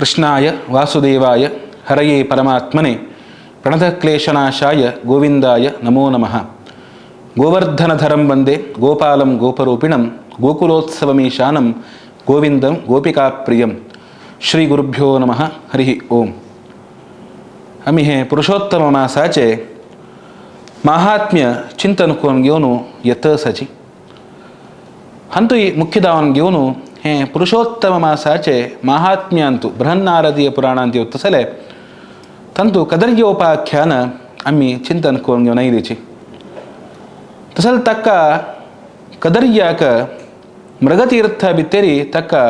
ಕೃಷ್ಣಾಯ ವಾಸುದೇವಾಯ ಹರಯೇ ಪರಮಾತ್ಮನೆ ಪ್ರಣತಕ್ಲೇಶನಾಶಾಯ ಗೋವಿಂದಾಯ ನಮೋ ನಮಃ. ಗೋವರ್ಧನಧರಂ ವಂದೇ ಗೋಪಾಲಂ ಗೋಪರೂಪಿಣಂ ಗೋಕುಲೋತ್ಸವಮೀಶಾನಂ ಗೋವಿಂದಂ ಗೋಪಿಕಾಪ್ರಿಯಂ. ಶ್ರೀ ಗುರುಭ್ಯೋ ನಮಃ. ಹರಿ ಓಂ. आमी हें पुरुषोत्तम मासाचे महात्म्य चिंतन करून घेवन येत आसाची. हातूंत मुख्य दावन घेवन हें पुरुषोत्तम मासाचे महात्म्यांतु बृहन्नारदीय पुराणांत येवता जाल्यार तांतू कदर्योपाख्यान आमी चिंतन करून घेवन आयलीची. तसोच ताका कदर्याक मृगतीर्थ भितरी ताका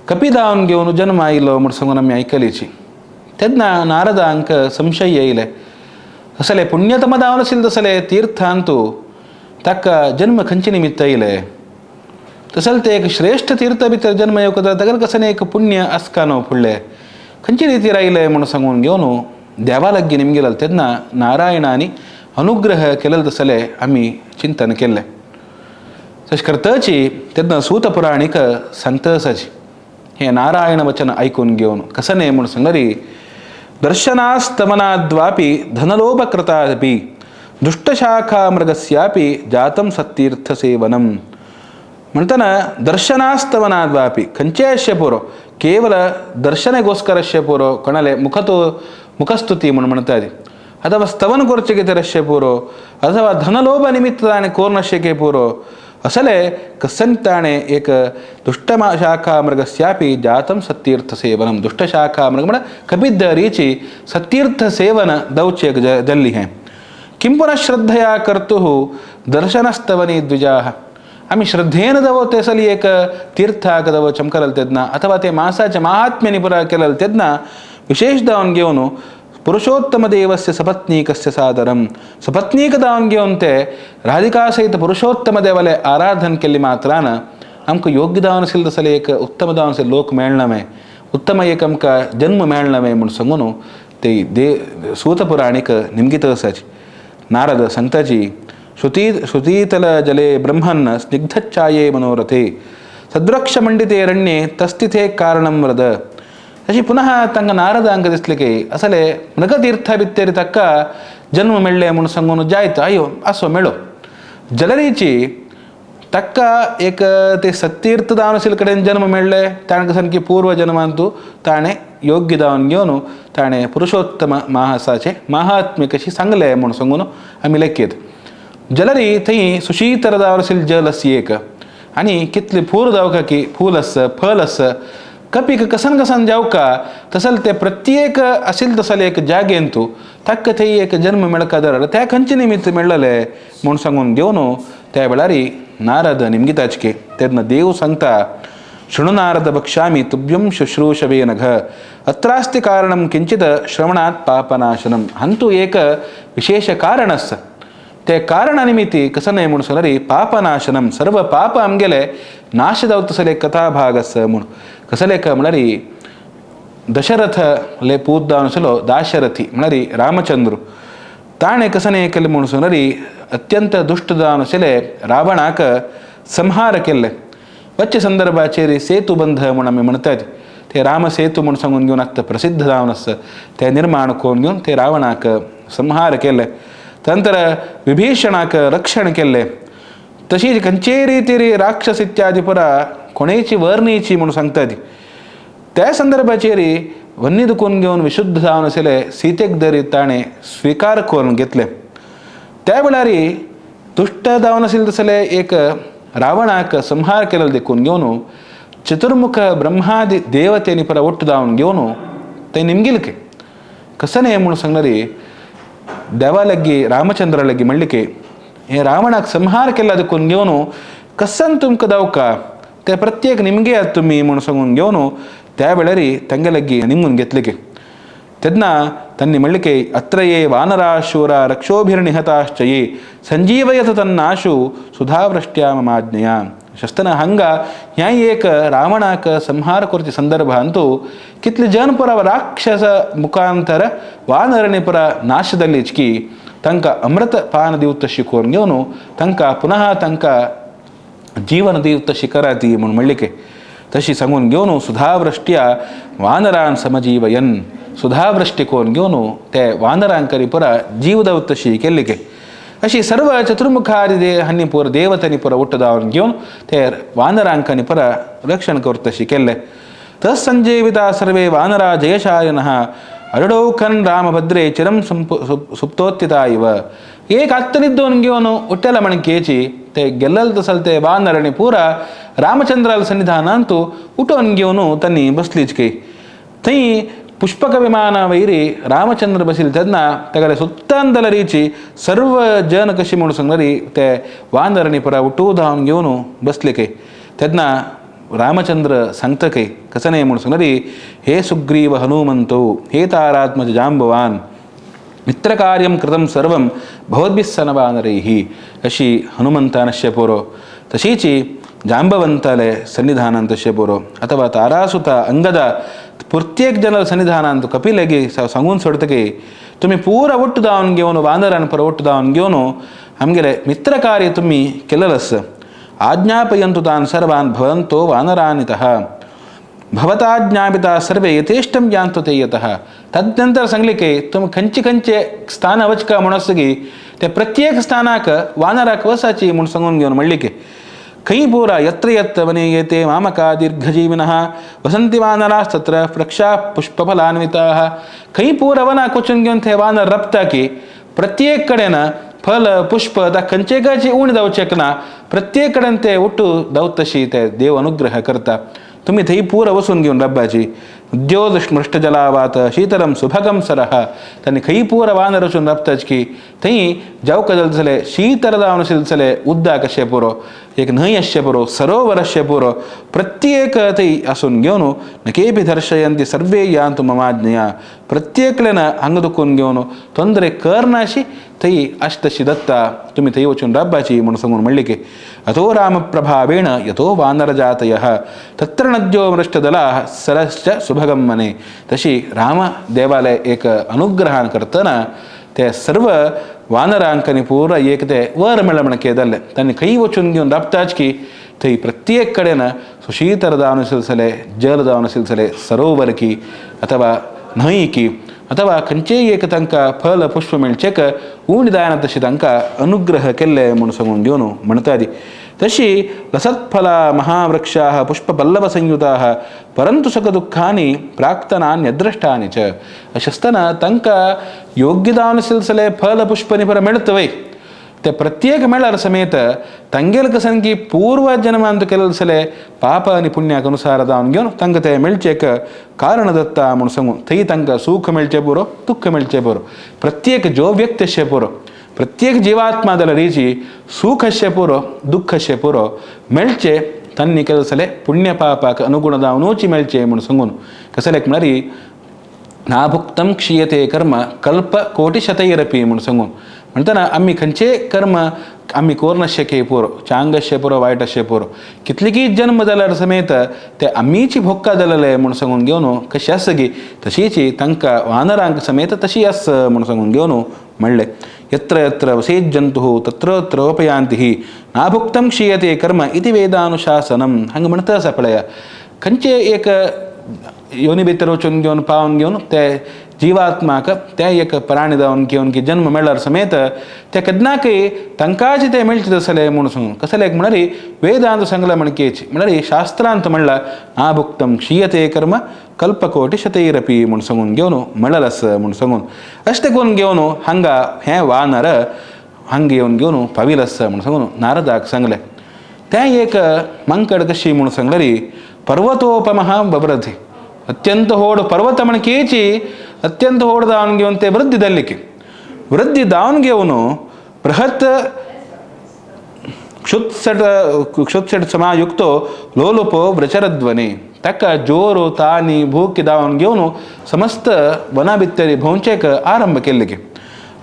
कपिदावन घेवन जन्म आयलो म्हूण सांगून आमी आयकलीची. तेन्ना नारदांक संशय येयले, असले पुण्यतम दावन आशिल्ले तसले तीर्थांतु ताका जन्म खंयचे निमित्त येयले? तसले ते एक श्रेष्ठ तीर्थ भितर जन्म येवंक ताका कसलें एक पुण्य आसका न्हू, फुडलें खंयचे रितीर आयले म्हूण सांगून घेवन देवा लागीं निमगेले. तेन्ना नारायणानी अनुग्रह केलेले तसले आमी चिंतन केल्लें. तशें करतची तेन्ना सूत पुराणीक सांगता आसाची हें नारायण वचन आयकून घेवन कसने म्हूण सांगरी, दर्शनास्तमनाद्वापि धनलोभकृतापि दुष्टशाखा मृगस्यापि जातं सत्तीर्थसेवनम. म्हणटना दर्शनास्तमनाद्वापि खंयचेय अशें पुरो, केवल दर्शनेगोस्कर अशें पुरो, कोणाले मुखतो मुखस्तुती म्हूण म्हणटा ती, अथवा स्तवन करचें कितें अशें पुरो, अथवा धनलोभ निमित्त ताणें कोर्ण अशें पुरो, असले कसन ताणें एक दुष्टशाखा मृगस्यापि जातं सत्तीर्थ सेवनम. दुष्टशाखा मृग म्हळ्यार कपिद्ध रीची सत्तीर्थ सेवन दवचें एक जल्ली हें. किं पुनः श्रद्धया कर्तुः दर्शनस्तवनी द्विजाः. आमी श्रद्धेन दवो तेसली एक तीर्थाक दवो चमकरल तेन्ना अथवा ते मासाचे महात्म्य पुरा केलल तेन्ना विशेष दावन घेवन पुरुषोत्तम देवस्य सपत्नीकस्य सादरं. सपत्नीक दावन घेवन ते राधिका सहित पुरुषोत्तम देवाले आराधन केल्ली मात्रान आमकां योग्य दावन आशिल्लें तसलें एक उत्तम दावन आशिल्लें लोक मेळना, उत्तम एक आमकां जन्म मेळना म्हूण सांगून ते दे सूत पुराणीक निमगीत आसाची. नारद सांगताची, श्रुती श्रुतीतल जले ब्रह्मन् स्निग्धच्छाये मनोरथे सद्वृक्षमंडिते रण्ये तस्तिथे कारणं व्रद. तशी पुनः तांकां नारदांक दिसलें की असले मृगतीर्थ भितर ताका जन्म मेळ्ळें म्हूण सांगून जायत आयो आसो मेळो जलरीची ताका एक ते सत्तीर्थ दावन आशिल्ले कडेन जन्म मेळ्ळे. ताणें सामकी पूर्व जन्मांतु ताणें योग्य दावन घेवन ताणें पुरुषोत्तम माहासाचें महात्म्य कशी सांगलें म्हूण सांगून आमी लेखीत. जलरी थंय सुशीतर दावन आशिल्लें जल आस एक आनी कितले फूल जावका की फूल आस फल आस कपीक कसन कसन जावका तसल ते प्रत्येक आशिल्ले तसले एक जागेंतु ताका थंय एक जन्म मेळका दर त्या खंयचे निमित्त मेळ्ळले म्हूण सांगून घेवन त्या वेळार नारद निमगिताचके. तेन्ना देव सांगता, शृणु नारद वक्ष्यामि तुभ्यं शुश्रूषवे नघ अत्रास्ति कारणं किंचित श्रवणात् पापनाशनं. हंतु एक विशेष कारण आसा, ते कारण निमित्ती कसं न्हय म्हूण सांगल्यार पापनाशनं, सर्व पाप आमगेले नाश जावता तसले कथाभाग आसा म्हूण. कसले म्हळ्यार दशरथ ले पूत जावन आशिल्लो दाशरथी म्हळ्यार रामचंद्र, ताणें कसं न्हय केलें म्हूण सांगल्यार अत्यंत दुश्ट जावन आशिल्ले रावणाक संहार केल्ले. वच्चे संदर्भाचेर सेतुबंध म्हूण आमी म्हणटात, ते राम सेतू म्हूण सांगून घेवन आतां प्रसिद्ध जावन आसा, ते निर्माण करून घेवन ते रावणाक संहार केले. तंत्र विभीषणाक रक्षण केल्लें. तशीच खंयचेय रितीर राक्षस इत्यादी पुरा कोणेची वर्णीची म्हूण सांगता ती त्या संदर्भाचेर वन्नी दुखून घेवन विशुद्ध जावन आशिल्ले सीतेक दरी ताणें स्विकार करून घेतले. त्या वेळार दुश्ट जावन आशिल्ले तसले एक रावणाक संहार केलो देखून घेवन चतुर्मुख ब्रह्मादी देवतेनी परा ಒಟ್ಟು जावन घेवन ते निमगिलके. कसं न्हय म्हूण सांगल्यार देवा लागीं रामचंद्रा लागीं म्हणलें हे रावणाक संहार केला देखून घेवन कसन तुमकां दावका ते प्रत्येक निमगे आहात तुमी म्हूण सांगून घेवन त्या वेळार तांगे लागीं निमगून घेतले की. तेन्ना तांणी म्हणलें की अत्र ये वानराशूरा रक्षोभिर्निहताश्च ये संजीवयत तन्नाशु सुधावृष्ट्या ममाज्ञया. शस्तना हांगा ह्या एक रावणाक संहार करचे संदर्भांतु कितले जन पुरा राक्षस मुखांतर वानरणी पुरा नाश जाल्लीच की तांकां अमृत पान दिवत शिकोवन घेवन तांकां पुनः तांकां जीवन दिवत शिकराती म्हूण म्हणलें की. तशी सांगून घेवन सुधावृष्ट्या वानरान समजीवयन सुधावृष्टी कोन घेवन ते वानरांकरी पुरा जीव दवत तशी केल्ली. अशी सर्व चतुर्मुखारी हन्नी पुर देवतनी पुरा उट्टदावन घेवन ते वानरांकांनी पुरा रक्षण करतशी केल्ले. तत्संजीविता सर्वे वानरा जयशायनः अरुडौखन रामभद्रे चिरं सुप्तोत्थिता इव. एक ಅತ್ತನಿದ್ದವನು घेवन ಉಟ್ಟೆಲ ಮಣಕೇಚಿ ते ಗೆಲ್ಲಲ್ ತಸಲ್ತೆ ವಾನರಣಿ ಪೂರ ರಾಮಚಂದ್ರಾಲ ಸನ್ನಿಧಾನ ಅಂತೂ ಉಟೋನ್ घेवन ತನ್ನಿ ಬಸ್ಲಿಚ್ಕೈ. थंय पुष्पक विमान वैरी रामचंद्र बसिल तेन्ना तेगेले सुत्तांदल रीची सर्व जन कशी म्हणून सांगली ते वानरणी पुरा उठू धावन घेवन बसले काय. तेन्ना रामचंद्र सांगता काय कसं नाही म्हणून सांगली, हे सुग्रीव हनुमंतो हे तारात्मज जांबवान मित्रकार्यं कृतं सर्वं भवद्भिः वानरैः. अशी हनुमंतानस्य पोरो तशीची जांबवंताले सन्निधानांतस्य पोरो ಅಥವಾ ತಾರಾಸುತ ಅಂಗದ ಪ್ರತ್ಯೇಕ ಜನರ ಸನ್ನಿಧಾನ ಅಂತ ಕಪಿಲೆಗೆ सांगून सोडतके तुम्ही पूरा ಒಟ್ಟು ದಾವನ್ घेवन वानरान ಪುರ ಒಟ್ಟು ದಾವನ್ घेवन आमगेले मित्र कार्य तुम्ही केलेलस. आज्ञापयन्तु तान् सर्वान् भवन्तो वानरानितः भवताज्ञापिता सर्वे यथेष्टं यांतु ते यतः. तदनंतर सांगले की तुमी खंयचे खंयचे स्थान वचका म्हणसकी ते प्रत्येक स्थानाक वानराक वसाची म्हूण सांगून घेवन म्हणली की खंय पुरा यत्र यत्र वने येते मामका दीर्घजीविनः वसन्ति वानरास्तत्र वृक्षा पुष्पफलान्विताः. खंय पुरा वनाक वचून घेवन ते वानर रपता की प्रत्येक कडेन फल पुष्प ता खंयचे खंयचे उण जावचेक ना, प्रत्येक कडेन ते उट्टू दावतशी ते देव अनुग्रह करता. तुम्ही थंय पुरा वसून घेवन रब्बाची उद्योदृष्टजलावात शीतलं सुभगं सरः. तांणी खंय पुरा वानर वचून राबताच की थंय जावका जालें शीतल जावन आशिल्लें उदक अशें पुरो, एक न्हंय आसचें पुरो, सरोवर आसचें पुरो, प्रत्येक थंय आसून घेवन नकेपी दर्शयंती सर्वे यांतु ममाज्ञया. प्रत्येकल्यान हांगा दुखून घेवन तोंदरे करनाशी थंय आसतशी दत्ता तुमी थंय वचून राबपाची म्हूण सांगून म्हणली की अतो रामप्रभावेण यतो वानरजातयः तत्र नद्यो मृष्टदलाः सरश्च सुभगं मने. तशी राम देवालय एक अनुग्रहान करतना ते सर्व वानरांकांनी पुरा एक ते वर मेळ्ळें म्हण केदल्ले तांणी खंय वचून घेवन राबताच की थंय प्रत्येक कडेन सुशीतर जावन आशिल्ले, जल जावन आशिल्ले, सरोवर की अथवा न्हंय की अथवा खंयचेय एक तांकां फल पुष्प मेळचेक उण जायना तशी तांकां अनुग्रह केल्ले म्हूण सांगून घेवन म्हणटाली. तशी लसत्फला महावृक्षाः पुष्पपल्लवसंयुताः परंतु सुखदुःखानि प्राक्तनान्यदृष्टानि च. अशें आसतना तांकां योग्य जावन आशिल्ले फल पुष्प निपर मेळतवय ते प्रत्येक मेळ्ळ्यार समेत तांगेले कसन की पूर्व जन्मांत केलेले पाप आनी पुण्याक अनुसार जावन घेवन तांकां ते मेळचेक कारण दत्ता म्हूण सांगून थंय तांकां सूख मेळचें पुरो, दुख्ख मेळचें पुरो. प्रत्येक जो व्यक्ती आसचें पुरो, प्रत्येक जीवात्मा जाल्यार रीची सूख आसचें पुरो, दुख्ख आसचें पुरो मेळचें तांणी केलें पुण्य पापाक अनुगुण जावनूच मेळचें म्हूण सांगून कसलें म्हळ्यार नाभुक्तं क्षीयते कर्म कल्प कोटिशतैरपी म्हूण सांगून म्हणटना आमी खंयचे कर्म आमी कोर पुरो, चांग आसचें पुरो, वायट आसचें पुरो, कितलेकी जन्म जाल्यार समेत ते आमीची भोक्का जालेले म्हूण सांगून घेवन कशी आसा की तशीच तांकां वानरांक समेत तशी आस म्हूण सांगून घेवन म्हणलें. यत्र यत्र वसेज्जन्तुः तत्र तत्र उपयान्ति नाभुक्तं क्षीयते कर्म इति वेदानुशासनं. हांगा म्हणटा आसा पळया खंयचे एक योनी भितर वचून घेवन पावन घेवन ते जीवात्माक ते एक प्राणी जावन घेवन की जन्म मेळ्ळ्यार समेत ते केन्नाकय तांकांच ते मेळचे तसले म्हूण सांगून कसले म्हळ्यार वेदांत सांगला म्हणकेची म्हळ्यार शास्त्रांत म्हणला नाभुक्तं क्षीयते कर्म कल्पकोटी शतैरपी म्हूण सांगून घेवन म्हणलें आसा म्हूण सांगून अशें करून घेवन हांगा हें वानर हांगा येवन घेवन पाविल आसा म्हूण सांगून नारदाक सांगलें. तें एक मंकड कशी म्हूण सांगल्यार पर्वतोपमः बवृधि ಅತ್ಯಂತ ಹೋಡು ಪರ್ವತ ಮಣಕೇಚಿ ಅತ್ಯಂತ ಹೋಡು ದಾವನ್ಗೆ ವೃದ್ಧಿ ದಲ್ಲಿಕೆ ವೃದ್ಧಿ ದಾವನ್ಗೆ ಅವನು ಬೃಹತ್ ಕ್ಷುತ್ಸಟ ಕ್ಷುತ್ಸಟ ಸಮಾಯುಕ್ತೋ ಲೋಲುಪೋ ವ್ರಚರಧ್ವನಿ ತಕ್ಕ ಜೋರು ತಾನಿ ಭೂಕಿ ದಾವನ್ಗೆ ಅವನು ಸಮಸ್ತ ವನ ಬಿತ್ತರಿ ಭೌಂಚೇಕ ಆರಂಭ ಕೆಲ್ಲಿಗೆ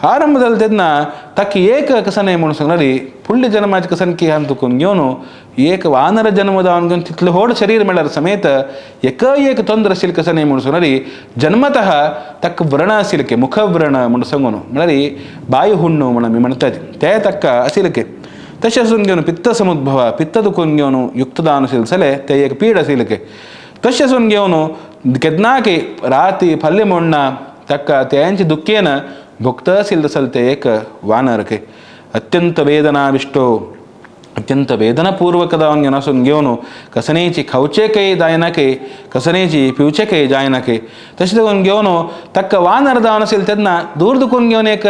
ಆರಂಭದಲ್ಲಿ ತೆದ್ನ ತಕ್ಕ ಏಕ ಕಸನೆ ಮುಣಸಂಗಲಿ ಪುಳ್ಳಿ ಜನ್ಮಾಜ್ ಕಸನ್ ಕಿ ಅಂತುಕೊಂಗ್ಯೋನು ಏಕ ವಾನರ ಜನ್ಮದ ಅವನಿಗೆ ತಿತ್ಲು ಹೋಡ ಶರೀರ ಮೇಳರ ಸಮೇತ ಏಕ ಏಕ ತೊಂದರೆ ಸಿಲ್ ಕಸನೆ ಮುಣಸಂಗಲಿ ಜನ್ಮತಃ ತಕ್ಕ ವ್ರಣ ಸಿಲಕೆ ಮುಖವ್ರಣ ಮುಣಸಂಗೋನು ಮಳರಿ ಬಾಯಿ ಹುಣ್ಣು ಮಣಮಿ ಮಣತದೆ ತೇ ತಕ್ಕ ಅಸಿಲಕೆ तशें आसून घेवन पित्त समुद्भव पित्त दुखून घेवन युक्तदान सिलसले ते एक पीड आशिल्ले तशें आसून घेवन केन्नाकी राती फल्ले मोडना ताका तेंचे दुख्खेन भुक्त आशिल्ले तसल ते एक वानरके अत्यंत वेदनाविष्टो अत्यंत वेदनापूर्वक आसून घेवन कसनेची खावचे काही जायनाके कसनेची पिवचे काही जायनाके तशें देखून घेवन ताका वानर जावन आशिल्ले तेन्ना दूर दुखून घेवन एक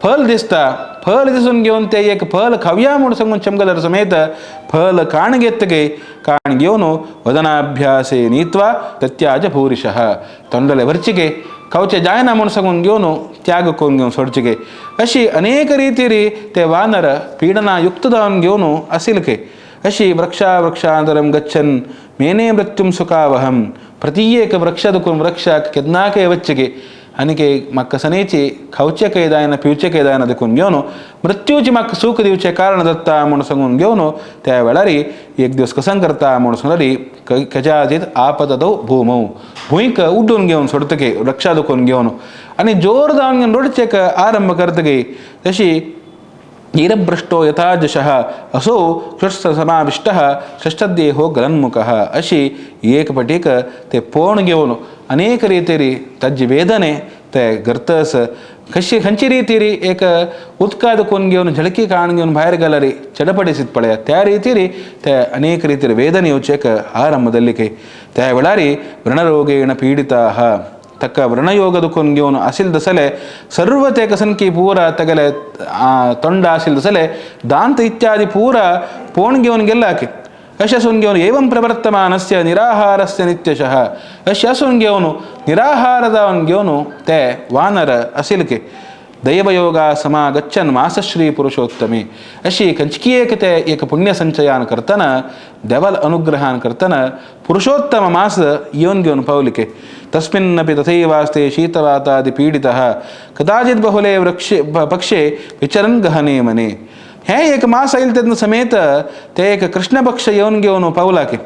फल दिसता फल दिसून घेवन ते एक फल खावया म्हूण सांगून चमगलर समेत फल काण घेतगे काण घेवन वदनाभ्यासे नीत्वा तत्याज भूरिशः तोंडले भरचिके खावचे जायना म्हूण सांगून घेवन त्याग करून घेवन सोडचिके अशी अनेक रितीरी ते वानर पीडनायुक्त जावन घेवन आशिल्ले अशी वृक्षा वृक्षांतरं गच्छन् मेने मृत्युं सुखावहं प्रत्येक वृक्ष दुखून वृक्षाक केन्नाकय वच्चगे आनीक म्हाका सनेची खावचे काय जायना पिवचे काय जायना देखून घेवन मृत्यूची म्हाका सूख दिवचें कारण दत्ता म्हूण सांगून घेवन त्या वेळार एक दीस कसं करता म्हूण सांगल्यार कजाजीत आपतदौ भूमौ भूंयक उड्डून घेवन सोडतगे वृक्षा दुखून घेवन आनी जोर जावन घेवन रडचेक आरंभ करतगे तशी नीरभ्रष्टो यथा जशः असो षष्ठसमाविष्टः षष्ठदेहो गलन्मुखः अशी एक पटीक ते पोण घेवन अनेक रितीरी ताजी वेदने ते गर्तस कशी खंयची रितीरी एक उदका दुखून घेवन झळकी काण घेवन भायर गेल्यार चडपडिसीत पळया त्या रितीरी ते अनेक रितीर वेदने येवचेक आरंभ जाल्ली त्या वेळार व्रणरोगेण पीडिताः तಕ್ಕ व्रणयोग दुखून घेवन आशिल्ले दसले सर्व ते कसनकी पूरा तगले तोंड आशिल्ले दसले दांत इत्यादी पूरा पोण घेवन गेल्ला की अशें आसून घेवन एवं प्रवर्तमानस्य निराहारस्य नित्यशः अशें आसून घेवन निराहार जावन घेवन ते वानर आशिल्ले दैवयोग समागच्छन मासश्री पुरुषोत्तमे अशी खंयची एक ते एक पुण्य संचयान करतना देवल अनुग्रहान करतना पुरुषोत्तम मास येवन घेवन पावलिके तस्मिन्नपि तथैवास्ते शीतवातादि पीडितः कदाचित् बहुले वृक्षे पक्षे विचरन् गहने मने हें एक मास आयले तेन्ना समेत ते एक कृष्णपक्ष येवन घेवन पावला की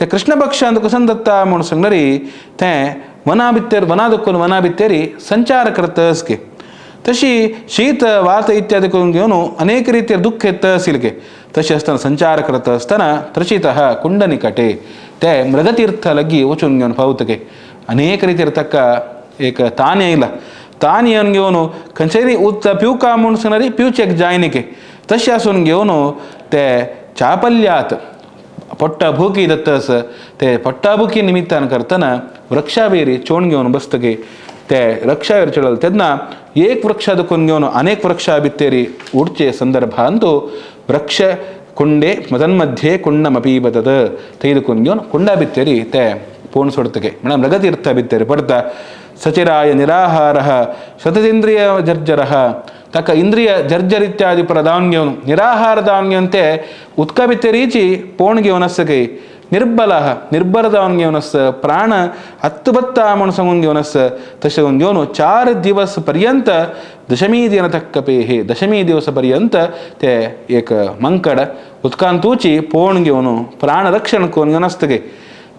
ते कृष्णपक्षांत कसन दत्ता म्हूण सांगल्यार तें वना भितर वना दुखून वना भितर संचार करतस की तशी शीत वात इत्यादी करून घेवन अनेक रितीर दुःख येत आशिल्ले तशें आसतना संचार करत आसतना त्रचितः कुंडनिकटे ते मृगतीर्थ लग्गी वचून घेवन पावतके अनेक रितीर ताका एक तान येयला तान येवन घेवन खंयचेय उदक पिवका म्हूण सांगल्यार पिवचेक जायनिके तशें आसून घेवन ते चापल्यात पोट्टाभुकी दत्तस ते पोट्टाभुकी निमित्तान करतना वृक्षावेरी चोण घेवन बसतगे ते वृक्षावेर चडल तेन्ना एक वृक्ष दुखून घेवन अनेक वृक्षा भित्तेरी उडचे संदर्भांतु वृक्ष कुंडे तन्मध्ये कुंडमपी बतत थंय दुखून घेवन कुंडा भित्तेरी ते पोण सोडतगे म्हळ्यार मृगतीर्थ भित्तेरी पडता सचिराय निराहारः सततींद्रिय जर्जरः ताका इंद्रिय जर्जर इत्यादी प्रदान घेवन निराहार दावन घेवन ते उदका भितरीची पोण घेवन आसता निर्बल निर्बल जावन घेवन आस प्राण हत्तबत्ता म्हूण सांगून घेवन आस तशें करून घेवन 4 दिवस पर्यंत दशमी दिन तक्कपेहे दशमी दिवस पर्यंत ते एक मंकड उदकांतूची पोण घेवन प्राण रक्षण करून घेवन आसतगे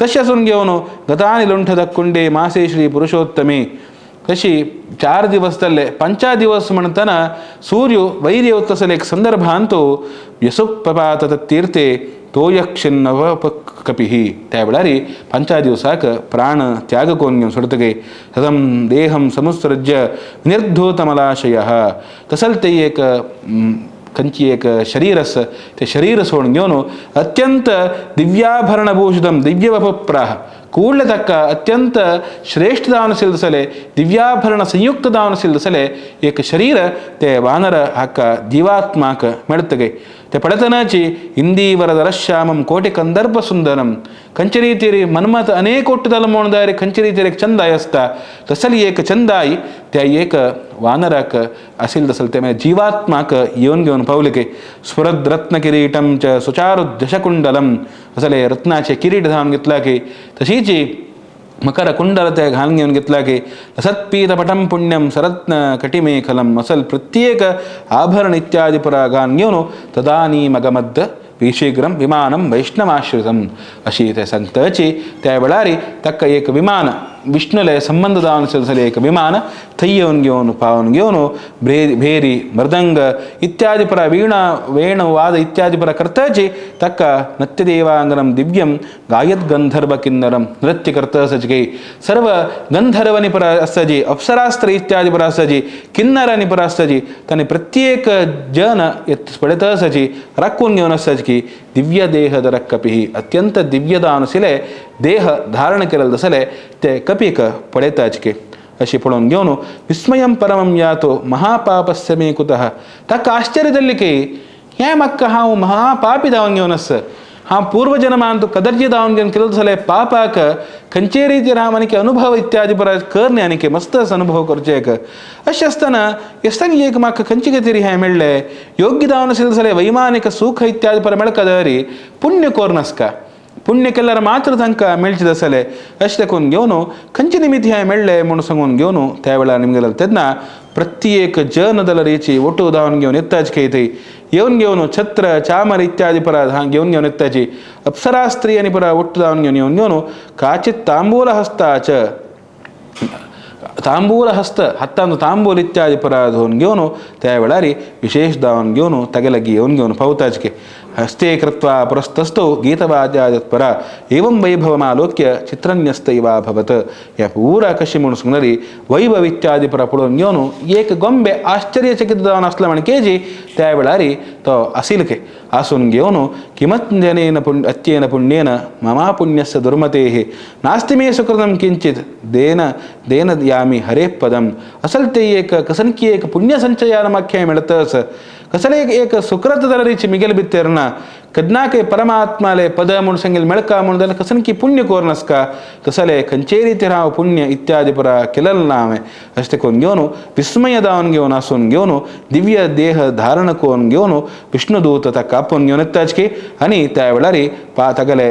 तशें आसून घेवन गतानि लुंठदकुंडे मासे श्री पुरुषोत्तमे तशी 4 दिवस जाल्ले 5 दिवस म्हणटना सूर्य वैर्य तसले एक संदर्भांतु यसुप्रपात तीर्थे तोयक्षिन्नव कपिः त्या वेळार 5 दिवसाक प्राण त्याग करून घेवन सोडतगे तदं देहं समुत्सृज्य निर्धूतमलाशयः तसल ते एक खंयची एक शरीर आसा ते शरीर सोडून घेवन अत्यंत दिव्याभरणभूषितं दिव्यवपुप्राह ಕೂಡಲೇ ತಕ್ಕ ಅತ್ಯಂತ ಶ್ರೇಷ್ಠ ದಾನ ಸಿಲ್ದಸಲೆ ದಿವ್ಯಾಭರಣ ಸಂಯುಕ್ತ ದಾನ ಸಿಲ್ದಸಲೆ ಏಕ ಶರೀರ ते ವಾನರ ಹಾಕ ಜೀವಾತ್ಮಾಕ ಮೆಳತಗೆ ते ಪಡತನಾಚಿ ಇಂದೀವರದರಶ್ಯಾಮಂ ಕೋಟಿ ಕಂದರ್ಪ ಸುಂದರಂ ಕಂಚರೀತಿರಿ ಮನ್ಮಥ ಅನೇಕ ಒಟ್ಟುದಲ ಮೋಣದಾರಿ ಕಂಚರೀತಿರಿ ಚಂದಾಯಸ್ತ ತಸಲಿ ಏಕ ಚಂದಾಯಿ त्या एक वानराक असेल तसल ते जीवात्माक येवन घेवन पावले स्फुरद रत्न किरीटम च सुचारु दशकुंडलम असले रत्नाचे किरीट धावन घेतला की तशीची मकर कुंडल ते घालून घेवन घेतला की सत्पीतपटम पुण्यम सरत्न कटिमेखलम असल प्रत्येक आभरण इत्यादी पुरा घालून घेवन तदानी मगमद्द शीघ्रं विमानं वैष्णवाश्रितम अशी ते सांगताची त्या वेळार ताका एक विमान विष्णुले संबंध जावन एक विमान ಥಯ್ಯವನ್ಗೆ ಪಾವನ್ಗೆ ಭೇರಿ ಮೃದಂಗ ಇತ್ಯಾದಿ ಪರ ವೀಣಾ ವೇಣು ವಾದ ಇತ್ಯಾದಿ ಪರ ಕರ್ತಚಿ ತಕ್ಕ ನೃತ್ಯದೇವಾಂಗನಂ ದಿವ್ಯಂ ಗಾಯದ್ ಗಂಧರ್ವ ಕಿನ್ನರಂ ನೃತ್ಯ ಕರ್ತ ಸಜಿಕೈ ಸರ್ವ ಗಂಧರ್ವನಿ ಪರ ಅಸಜಿ ಅಪ್ಸರಾಸ್ತ್ರ ಇತ್ಯಾದಿ ಪರ ಸಜಿ ಕಿನ್ನರನಿ ಪರ ಸಜಿ ತನ್ನ ಪ್ರತ್ಯೇಕ ಜನ ಎತ್ ಪಡೆತ ಸಜಿ ರಕ್ಕುನ್ಯವನ ಸಜ್ಕಿ ದಿವ್ಯ ದೇಹದ ರಕ್ಕಪಿ ಅತ್ಯಂತ ದಿವ್ಯದ ಅನುಸಿಲೆ ದೇಹ ಧಾರಣ ಕೆರಲ್ದ ಸಲೆ ते कपीक पळयताचके अशी पळोवन घेवन विस्मयं परमं यातो महापापस्य मे कुतः ताका आश्चर्य जाल्लें की हें म्हाका हांव महापापी जावन घेवन आसा हांव पूर्वजन्मांत कदर्जी जावन घेवन केलो जाल्यार पापाक खंयचे रितीर हांव आनीक अनुभव इत्यादी पर कर आनीक मस्त अनुभव करचें एक अशें आसतना आसतना एक म्हाका खंयचे खातीर हें मेळ्ळें योग्य जावन आशिल्लें जाल्यार वैमानिक सुख इत्यादी पर मेळका जाल्यार पुण्य कोर नासका पुण्य केल्यार मात्र तांकां मेळचें आसलें अशें देखून घेवन खंयचे निमित्त हें मेळ्ळें म्हूण सांगून घेवन त्या वेळार निमगेले तेन्ना प्रत्येक जन दलरेची ಒಟ್ಟು धावन घेवन येताच खेळतय येवन घेवन छत्र चामर इत्यादी परा घेवन घेवन येताची अप्सरा स्त्री आनी परा ಒಟ್ಟು धावन घेवन येवन घेवन काचित् तांबूल हस्ताच तांबूल हस्त हत्तांत तांबूल इत्यादी परा धुवन घेवन त्या वेळार विशेष धावन घेवन तागे लागीं येवन घेवन पावताचके हस्ते कृत्वा पुरस्तस्थौ गीतवाद्यादत्परा एवं वैभवमालोक्य चित्रन्यस्तैवाभवत् ह्या पूरा कशी म्हणून सांगणारी वैभव इत्यादी परा पळोवन घेवन एक गोंबे आश्चर्यचकित जावन आसला म्हण केजी त्या वेळार तो आसिलके आसून घेवन किमत्यनेन पुण्य अत्येन पुण्येन ममा पुण्यस्य दुर्मतेः नास्ति मे सुकृतं किंचित देन देन यामी हरे पदम असल ते एक कसनकी एक पुण्य संचयान माख्या मेळतस कसले एक सुकृत दलरीची मिगेल बित्तेरना कदनाके परमात्माले पद म्हूण सांगेल मेळका म्हूण जाल्यार कसनकी पुण्य कोर नासका तसले खंयचे रितीर हांव पुण्य इत्यादी परा केलेलें ना हांवें अशें करून घेवन विस्मय दावन घेवन आसून घेवन दिव्य देह धारण करून घेवन विष्णुदूत ताका आपोवन घेवन येताच की आनी त्या वेळार पा तागेले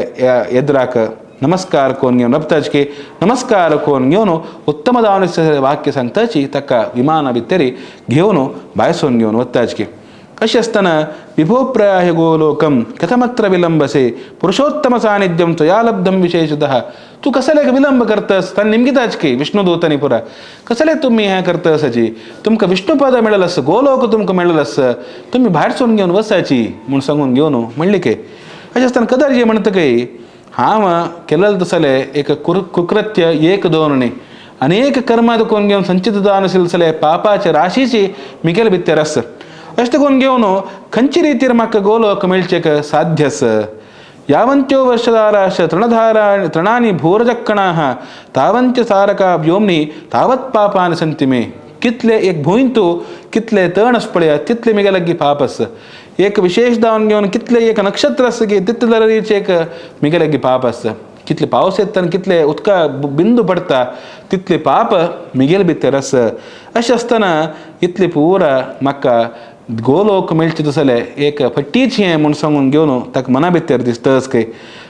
एद्राक नमस्कार कोन घेवन रबताच की नमस्कार कोन घेवन उत्तम दावन वाक्य सांगताची ताका विमाना भितर घेवन भायसून घेवन वताच की अशें आसतना विभोप्रयाय गोलोकम कथमत्र विलंबसे पुरुषोत्तम सानिध्यम त्वया लब्धम विशेषतः तूं कसले विलंब करतस ताणें निमगिताच की विष्णुदूतांनी पुरा कसले तुमी हें करतसाची तुमकां विष्णुपद मेळ्ळें आसा गोलोक तुमकां मेळ्ळें आसा तुमी भायर सून घेवन वचाची म्हूण सांगून घेवन म्हणलें की अशें आसतना कदर म्हणटा की हांव केलेलें तसलें एक कुकृत्य एक दोन न्ही अनेक कर्मां करून घेवन संचित जावन आशिल्लें पापाचे राशीची मिगेल भितर आसा अशें करून घेवन खंयचे रितीर म्हाका गोलोक मेळचें साध्य आसा यावन्त्यो वर्षधाराश तृणधारा तृणानि भूरजक्कणाः तावन्त्य सारका व्योम्नि तावत् पापानि सन्ति मे कितले एक भूंयतू कितले तण आसा पळया तितले मिगे लागीं पाप आसा एक विशेष दावन घेवन कितले एक नक्षत्र आसा की तितले दरेचे एक मिगे लागीं पाप आसा कितले पावस येता आनी कितले उदका बिंदू पडटा तितले पाप मिगेल भितर आसा अशें आसतना इतले पुरा म्हाका गोलोक मेळचें तसलें एक फट्टीच हें म्हूण सांगून घेवन ताका मना भितर दिसतच काय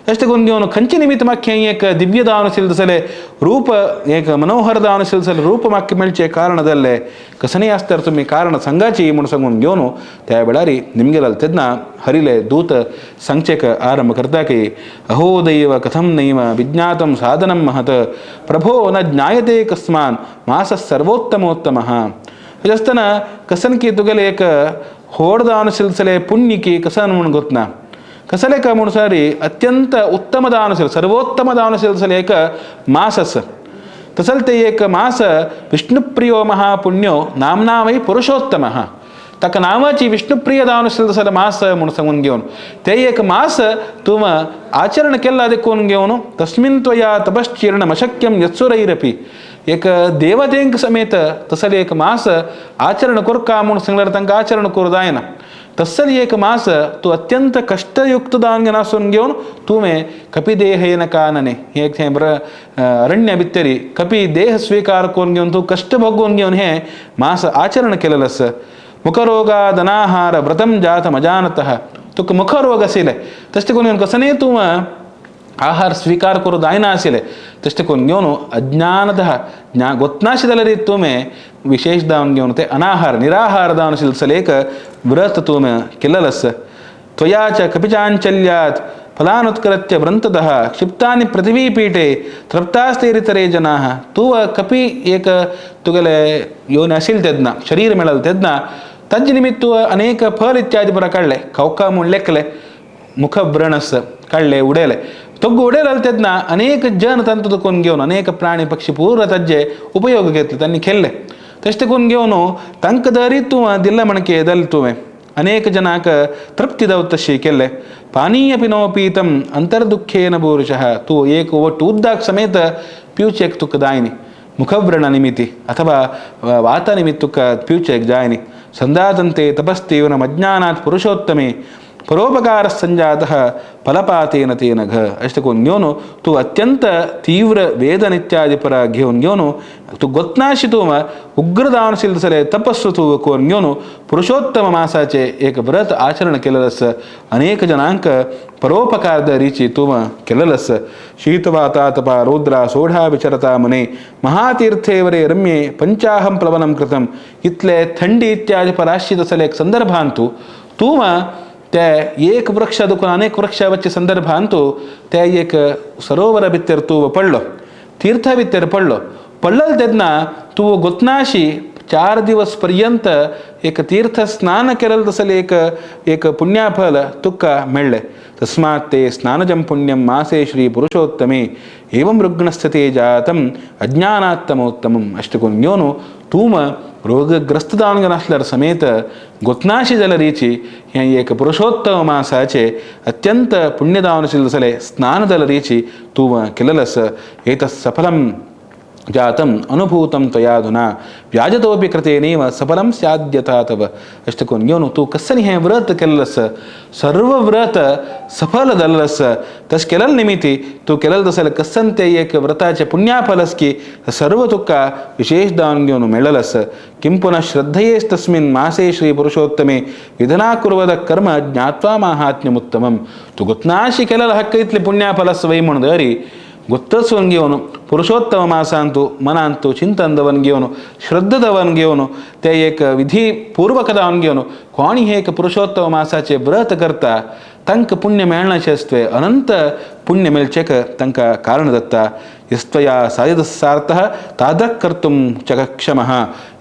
अशें करून घेवन खंयचे निमित्त म्हाका हें एक दिव्य दावन आशिल्लें तसलें रूप एक मनोहर दावन आशिल्लें तसलें रूप म्हाका मेळचें कारण जाल्लें कसलेंय आसल्यार तुमी कारण सांगाची म्हूण सांगून घेवन त्या वेळार निमगेले तेन्ना हरिले दूत सांगचेक आरंभ करता की अहो दैव कथं नैव विज्ञातं साधनं महत् प्रभो न ज्ञायते कस्मान् मासः सर्वोत्तमोत्तमः अशें आसतना कसन की तुगेलें एक होड दावन आशिल्लें पुण्य की कसन म्हूण गोतना कसले का म्हूण सारी अत्यंत उत्तम दावन आशिल्लें सर्वोत्तम दावन आशिल्लें एक मास आसा तसल ते एक मास विष्णुप्रियो महापुण्यो नाम्ना वै पुरुषोत्तमः ताका नांवाची विष्णुप्रिय दावन आशिल्लें तसलें मास म्हूण सांगून घेवन ते एक मास तूं आचरण केला देखून घेवन तस्मिन् त्वया तपश्चीर्णम् अशक्यं यत्सुरैरपि एक देवतेंक समेत तसले एक मास आचरण कोरका म्हूण सांगल्यार तांकां आचरण करूं जायना तसली एक मास तूं अत्यंत कश्टयुक्त दावन आसून घेवन तुवें कपिदेहेन कानने हें एक थंय अरण्य भितरी कपी देह स्वीकार करून घेवन तूं कश्ट भोगून घेवन हें मास आचरण केलेलें आसा मुखरोगादनाहार व्रतं जातमजानतः तुका मुखरोग आशिल्लें तशें करून घेवन कसलेंय तूं आहार स्वीकार करूं जायना आशिल्लें तशें करून घेवन अज्ञानतः ज्ञा गोत्नाशे जाल्यार तुवें विशेष दावन घेवन ते अनाहार निराहार दावन आशिल्लें तसलें एक व्रत तुवें केलेलें आसा त्वया च कपिचाञ्चल्यात् ಫಲಾನುತ್ಕರತ್ಯ ವೃಂತದಃ क्षिप्तानि पृथिवीपीठे तृप्तास्तेरितरे जनाः. तूं कपी एक तुगेले योन आशिल्लें तेन्ना शरीर मेळलें तेन्ना तांचे निमित्त तूं अनेक फल इत्यादी पुरा काडले, खवका म्हूण लेखले, मुखव्रणस काडले उडयले, ತೊಗ್ಗು ಉಡೇಲಲ್ಲಿ ತೆದ್ನ ಅನೇಕ ಜನ ತಂತು ತಕೊಂಡ್ घेवन ಅನೇಕ ಪ್ರಾಣಿ ಪಕ್ಷಿ ಪೂರ ತಜ್ಜೆ ಉಪಯೋಗ घेतले तांणी खेल्ले. तशें तेकून घेवन तांकां दरी तूं दिल्ले म्हणके दल तुवें अनेक जनाक तृप्ती दावत तशी केल्ले. पानीय नो पीतम ಅಂತರ್ದುಃಖೇನ ಭೂರಿಶಃ. ತೂ ಏಕ ಒಟ್ಟು ಉದ್ದಾಕ್ ಸಮೇತ ಪ್ಯೂಚೆಕ್ ತುಕ್ಕ ದಾಯಿನಿ ಮುಖವ್ರಣ ನಿಮಿತಿ ಅಥವಾ ವಾತ ನಿಮಿತ್ತುಕ್ಕ ಪ್ಯೂಚೆಕ್ ಜಾಯಿನಿ. ಸಂದಾತಂತೆ ತಪಸ್ತೀವ್ರಂ ಅಜ್ಞಾನಾತ್ ಪುರುಷೋತ್ತಮೆ ಪರೋಪಕಾರ ಸಂಜಾತಃ ಫಲಪಾತೇನ ತೇನ ಘ. ಅಷ್ಟಕ್ಕೂ ಜ್ಞೋನು ತು ಅತ್ಯಂತ ತೀವ್ರ ವೇದನಿತ್ಯಾದಿ ಪರ घेवन घेवन तू गोत्नाशी तूं उग्र सले तपस्सु तूं करून घेवन पुरुषोत्तम मासाचे एक व्रत आचरण केलेलं अनेक जनांक परोपकारದ ರೀಚಿ ತೂವ केलेलस. शीतवातातಪ ರೌದ್ರ ಸೋಢಾ ವಿಚರತಾ ಮುನೆ ಮಹಾತೀರ್ಥೇವರೇ ರಮ್ಯೆ ಪಂಚಾಹಂ ಪ್ಲವನಂ ಕೃತಂ. इतले थंडी इत्यादी पराशित सले एक संदर्भांतु तूं ते एक वृक्ष दुखून अनेक वृक्ष वच्चे संदर्भांतु ते एक सरोवर भितर तूं पडलो, तीर्थ भितर पडलो. पडलो तेन्ना तूं गोतनाशी 4 दिवस पर्यंत एक तीर्थ स्नान केलें तसलें एक एक पुण्याफल तुका मेळ्ळें. तस्मात् ते स्नानजं पुण्यं मासे श्री पुरुषोत्तमे एवं रुग्णस्थिते जातं अज्ञानात्तमोत्तमं. अशें करून घेवन तूं रोगग्रस्त जावन नासल्यार समेत गोतनाशी जाल्यार रीची हें एक पुरुषोत्तम मासाचे अत्यंत पुण्यदावन आशिल्लें स्नान जाल्यार रीची तूं केलेलें आसा. एतत् सफलं जातम् अनुभूतं त्वयाधुना व्याजतोपि कृतेनैव सफलं स्याद्यथा तव. अशें करून घेवन तूं कसली हें व्रत केल्लें आसा सर्व व्रत सफल जाल्लें आसा. तशें केल्ले निमित्ती तूं केलें तशें जाल्यार कसन तें एक व्रताचें पुण्याफल आसा की सर्व तुका विशेष दान घेवन मेळ्ळेलें आसा. किं पुनः श्रद्धयेस्तस्मिन् मासे श्री पुरुषोत्तमे विधना कुर्वद कर्म ज्ञात्वा माहात्म्यमुत्तमं. तूं गोतनाशी केलेलें हक्क इतलें पुण्याफल आसा वय म्हूण दरी ಗೊತ್ತಸುವನ್ घेवन पुरुषोत्तम मासांतु मनांतु चिंतन दवन घेवन श्रद्धा दवन घेवन ते एक विधी पूर्वक दावन घेवन कोणी हे एक पुरुषोत्तम मासाचे व्रत करता तांकां पुण्य मेळनाशें आसतय अनंत पुण्य मेळचेक तांकां कारण दत्ता. यस्त्वया सायदस्सार्थः तादृक् कर्तुं चक्षमः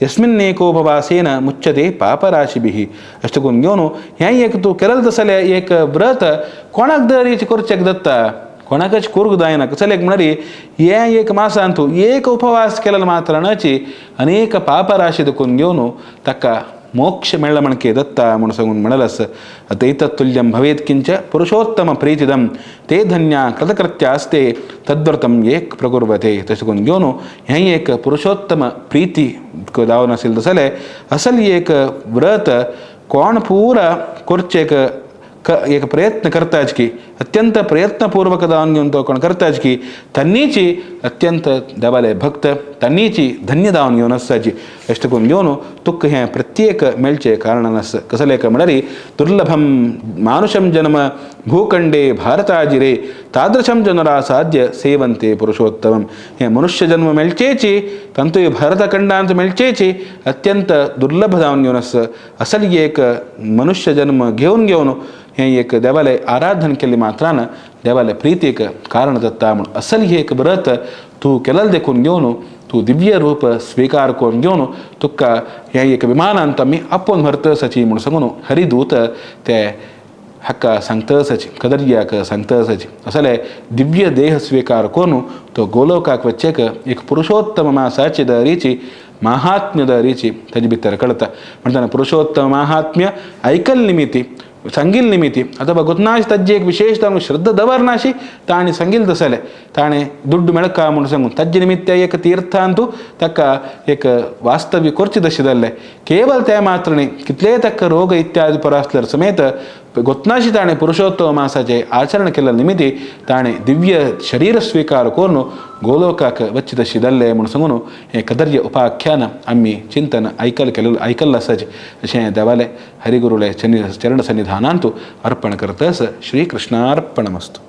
यस्मिन्नेकोपवासेन मुच्यते पापराशिभिः. अशें करून घेवन हें एक तूं केलें तसलें एक व्रत कोणाक दरीच करचेक दत्ता कोणाकच करूंक जायना. कसलें एक म्हणल्यार हें एक मासांतु एक उपवास केल्यार मात्राणाची अनेक पापराशी दुखून घेवन ताका मोक्ष मेळ्ळा म्हणके दत्ता म्हूण सांगून म्हणलें आसा. अतैतत्तुल्यं भवेत् किंच पुरुषोत्तम प्रीतिदं ते धन्या कृतकृत्यास्ते तद्व्रतं एक प्रकुर्वते. तशें करून घेवन हें एक पुरुषोत्तम प्रीती जावन आशिल्लें तसलें असल एक व्रत कोण पुरा करचेक एक प्रयत्न करताच की अत्यंत प्रयत्नपूर्वक जावन घेवन तो कोण करताच की तन्नीची अत्यंत देवाले भक्त तन्नीची धन्य जावन घेवन आसताची. अशें करून घेवन तुका हें प्रत्येक मेळचें कारणान आसा. कसलें म्हणल्यार दुर्लभम मानुषं जन्म भूखंडे भारताजिरे तादृशं जनरासाद्य सेवन्ते पुरुषोत्तमं. हें मनुष्य जन्म मेळचेची तांतूय भारतखंडांत मेळचेची अत्यंत दुर्लभ जावन घेवन आसा. असल एक मनुष्य जन्म घेवन घेवन हें एक देवाले आराधन केल्ले मात्रान देवाले प्रीतीक कारण दत्ता म्हूण असल एक व्रत तूं केलें देखून घेवन तूं दिव्य रूप स्वीकार करून घेवन तुका हें एक विमानांत आमी आपोवन व्हरतसाची म्हूण सांगून हरिदूत ते हाका सांगतसाची कदर्याक सांगतसाची. असले दिव्य देह स्वीकार करून तो गोलोकाक वचेक एक पुरुषोत्तम मासाची दरीची माहात्म्य दरीची ताजे भितर कळता. म्हणटाना पुरुषोत्तम माहात्म्य ऐकल निमित्ती सांगील निमित्ती ಅಥವಾ ಗೊತ್ತನಾಶಿ ತಜ್ಜೆ एक विशेष तांकां श्रद्धा दवरनाशी ताणें सांगील तसलें ताणें दुड्ಡು मेळका म्हूण सांगून तज्जे निमित्त एक तीर्थांतु ताका एक वास्तव्य करचें तशें जाल्लें. केवल तें मात्र न्ही कितलेय ताका रोग इत्यादी परा आसल्यार समेत गोतनाशी ताणें पुरुषोत्तम मासाचें आचरण केल्ले निमित्ती ताणें दिव्य शरीर स्वीकार करून गोलोकाक वच्चे तशें जाल्लें म्हूण सांगून हें कदर्य उपाख्यान आमी चिंतन आयकल केलें आयकल्लें आसाचें. अशें देवालें हरिगुरुले चरण सन्निधानांतु अर्पण करतस. श्रीकृष्णार्पणमस्तु.